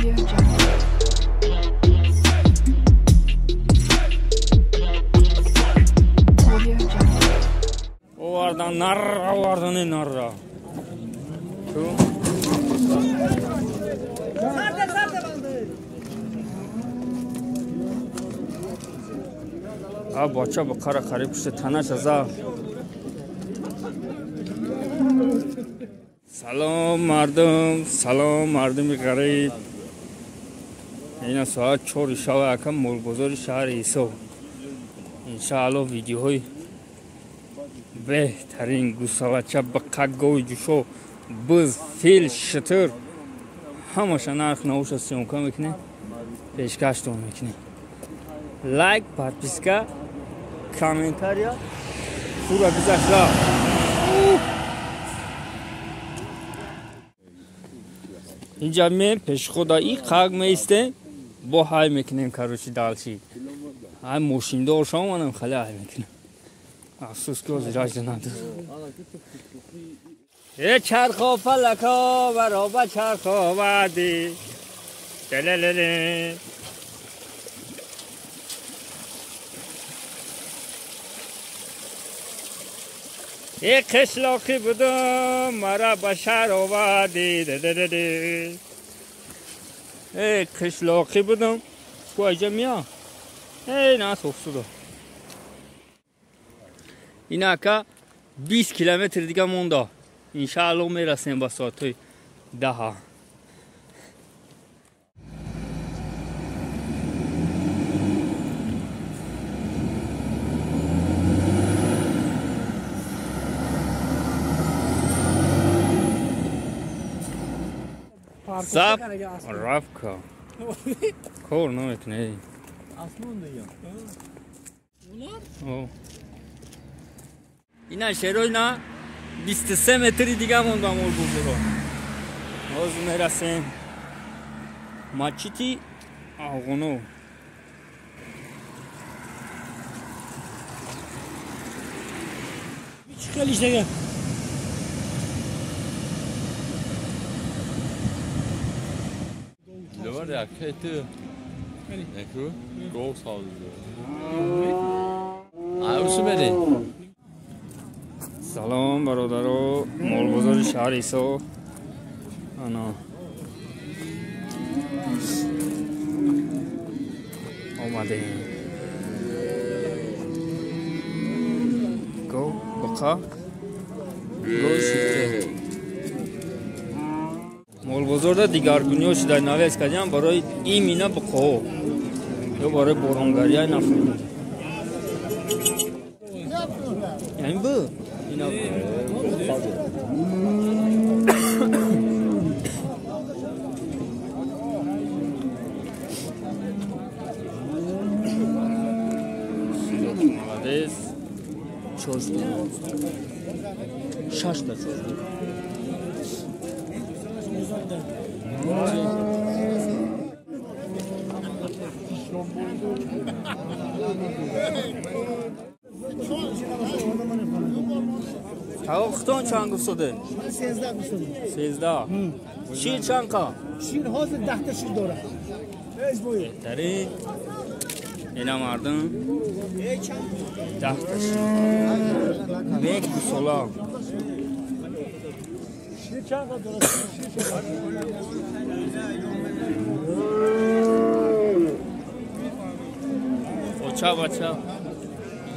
Audio Jungle. Audio Jungle. Овардан нарра, овардан нарра. Ту? А бача бақара қариб пушта танаш аза. Салом мардум, салом мардуми ғариб. Ина соат 4 шава акам молбозори шаҳри Ҳисор. Иншааллоҳ видеоҳои беҳтарин гусалача, бақа, гови ҷӯшо, буз, фил, шутур ҳамаша нарх навоша съёмка мекунем, пешкаштон мекунем. Лайк, подписка, комментария. Сура гузашта. Инҷа мем пешхода и қаг меистем, бо ҳай мекунем, короче, дальше. Ҳай мошиндор шоманам хеле ҳай мекунем. Афсӯс ки ҳозир раҷда надорам. Э чархо фалако бароба чархо вади. Лелелеле. Э қишлоқӣ будум, мара ба шаҳр овардӣ. Де-де-де-де. Э қишлоқӣ будум, ку айҷа миё? Эй на софсудо. Ина ака 20 километр дига монда. Иншааллоҳ мерасем ба соатҳои 10. Заправка. Кор намекунӣ. Ина шерои на 23 метри дига монда молбозоро. Ҳозир мерасем масҷиди Афғоно. Хеле дига. Салом бародаро, молбозори шаҳри Ҳисор. Ана омадем. Го буқа, го шифте. Молбозорда дигаргуниҳо шуда навес кардиам барои имина буқоҳо ё барои боронгария нафаҳмидам. Яъне бу ина молодец. Чошта. Шашта чошта. Тавохтон чанд гуфтоде? 13 гуфтоде. 13. Шир чанд қа? Шир ҳозир 10 та шир дорад. Беҳтарин. Ина мардум 10 та шир. Бек гусола. Шир чанд қа дорад? Шир чанд? Оча бача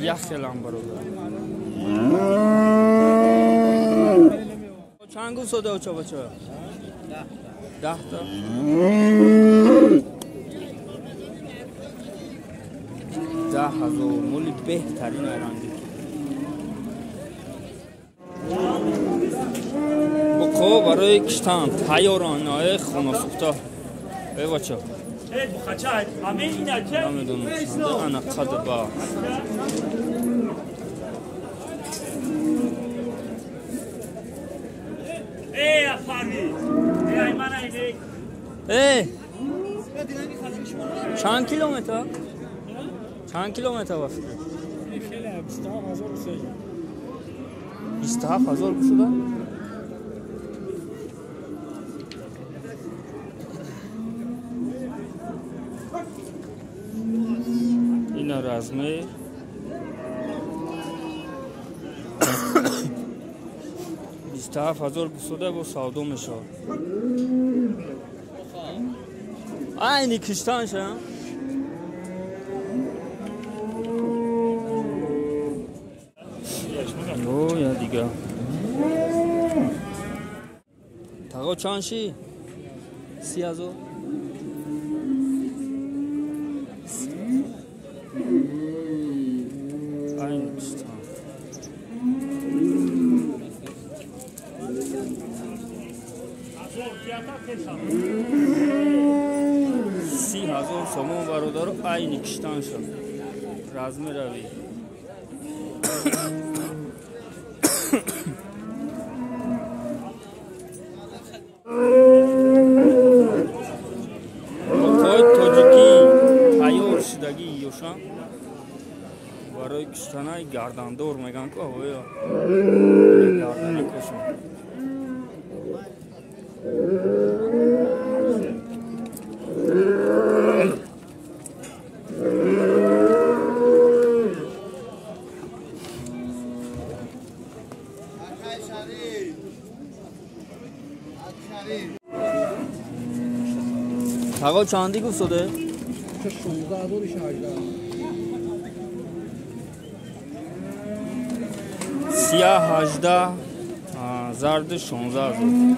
як хелам бародар. Чанд гуфтоде оча бача? 10 та. 10,000 моли беҳтарин ранги. Буқо барои киштан тайёран, ай хонасӯхта. Эй бача. Намедонам чанд ана қад ба. Эй! Чанд километр? Чанд километр ба фикр? 27,000 шуда? Размер 27 000 гусода бо савдо мешавад. Айни киштанша. О, я дига. Таго чанд ши? 30 000. Айни киштан. 30 000 сомон бародару, айни киштан шуд. Размерави. Боқҳои тоҷикӣ тайёр шудагӣ ёша барои киштанаи гардандор мегӯянд ку оё гардани кошон. Таго чанди гуфтоде? 16 018. Сияҳ 18, зарди 16 000.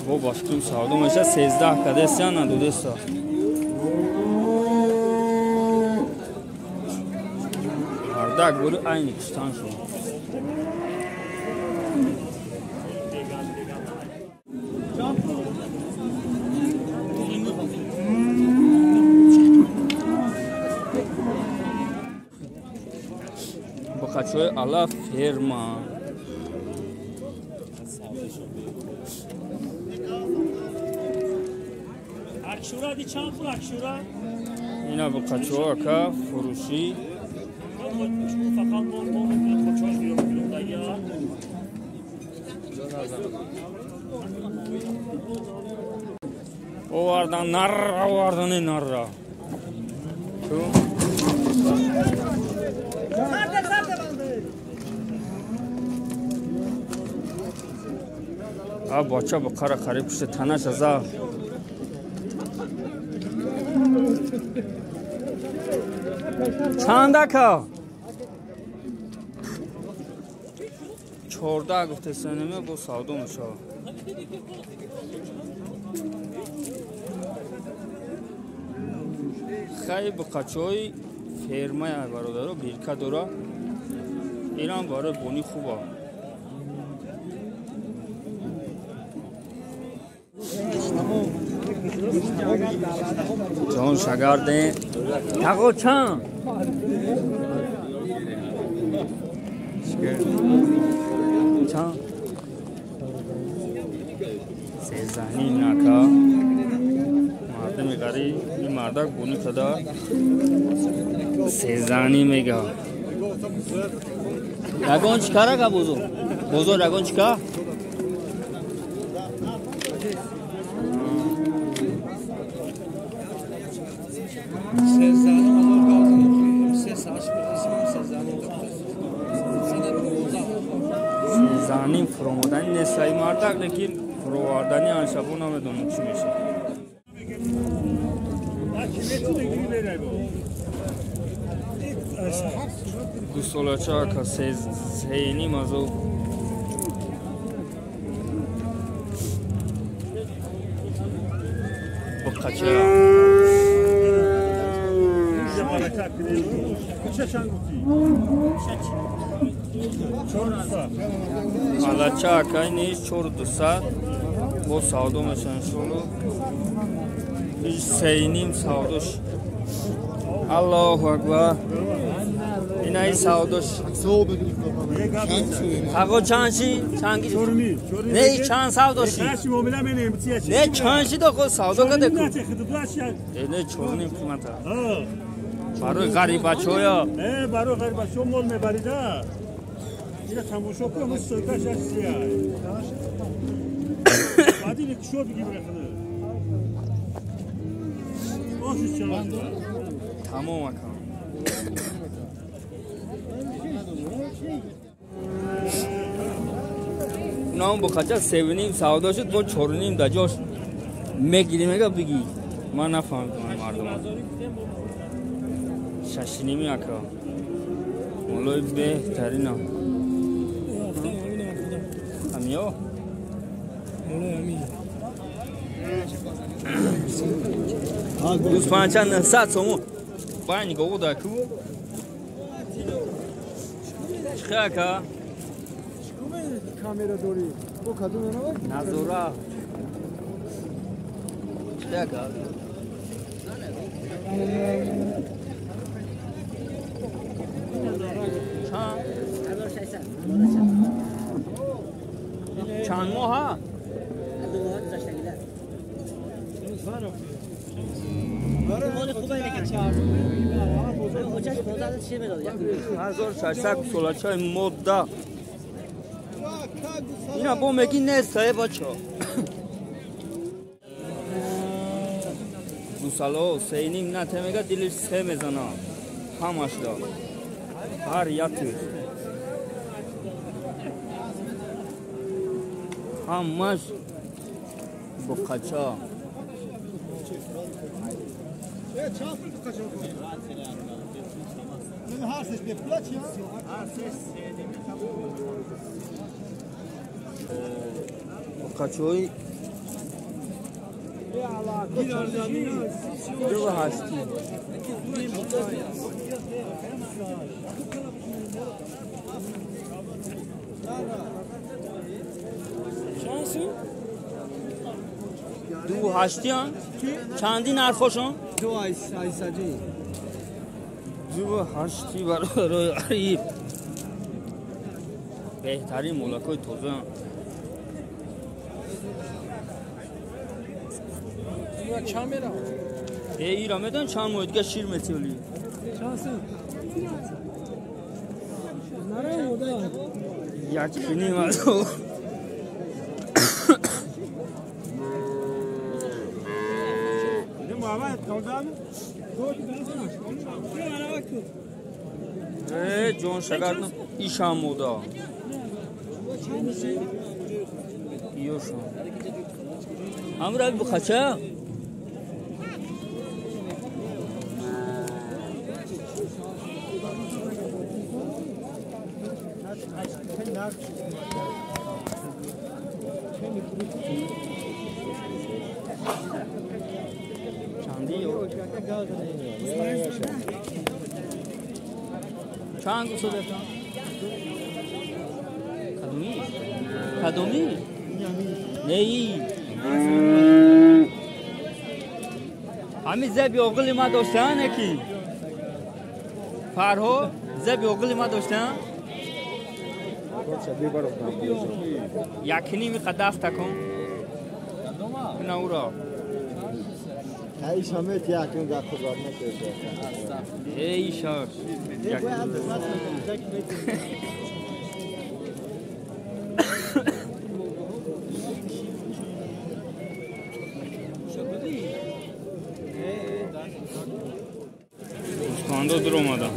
Бо ба фикрам савдо меша 13 кадеса надодеса. Мардак бури айни киштан шуд. Бақачои ала ферма. Ина бақачо ака фурӯшӣ. Овардан нарра, овардан нарра. А бача бақара қариб кушта танаша за. Чанд ака? 14 гуфтесанеме бо савдо мешавад. Хай бақачои фермая бародаро бирка дора. Инам барои бони хуба. Ҷон шагарде. Таго чанд? Чанд? 13.5 нака. Мардами ғариб, ин мардак бони када 13.5 мега. Ягон чӣ карага бозор? Бозор ягон чӣ ка? 13.5 фуромадани нестаи мардак, лекин фуровардани аншабо намедонам чӣ мешавад. Гусолача ака 3.5 азор. Бақача. Алача акай низ 4200 бо савдо мешавад иншоалло. 3.5 савдош. Аллоҳу акбар. Инаи савдош. Таго чанд ши? Чанд гирифт? Не, чанд савдоши? Не, чанд ши дохо савдо каде ку? Не, 4.5 қимата. Барои ғарибачоя. Барои ғарибачо мол мебарида. Ина тамошо кун, мо сойкаш ҳастия. Баъди ин кишо бигир бирахана. Тамом ака. Унам бо қача 3.5 савдо шуд, бо 4.5 да ҷош мегирӣ мега бигӣ. Ман нафаҳмидам мардум. 6.5 ака. Молои беҳтарина. Амиё? Молои ами. Гӯсфандча 900 сомон. Бай нигоҳ да ку. Чӣ ака? Камера дорӣ. Бо кадом менавад? Назора. Чӣ ака? Чанд? Чанд моҳа? Ҳазор шашсад солачаи модда. Ина бо меги нест, э бачо. Гусало 3.5 нате мега дилиш се мезана. Ҳамаш да. Ҳар яки. Ҳамаш буқача. Буқачаҳои 2.8. 2.8 чанди нархошон? 2.8. 2.8 барои арип. Беҳтарин молакҳои тоза. Э ира медон чанд моҳ дига шир метиёли? 1.5 азор. Э ҷон шагар ишам мода. Иёшам. Ҳамра бухача? Чанд гусодета? Кадоми? Кадоми? Неи. Ҳами зеби оғили ма доштаан яки? Фарҳо зеби оғили ма доштаан? Якними қа даст такун. Ина уро. Эй шар. Гӯсфандо дур омада.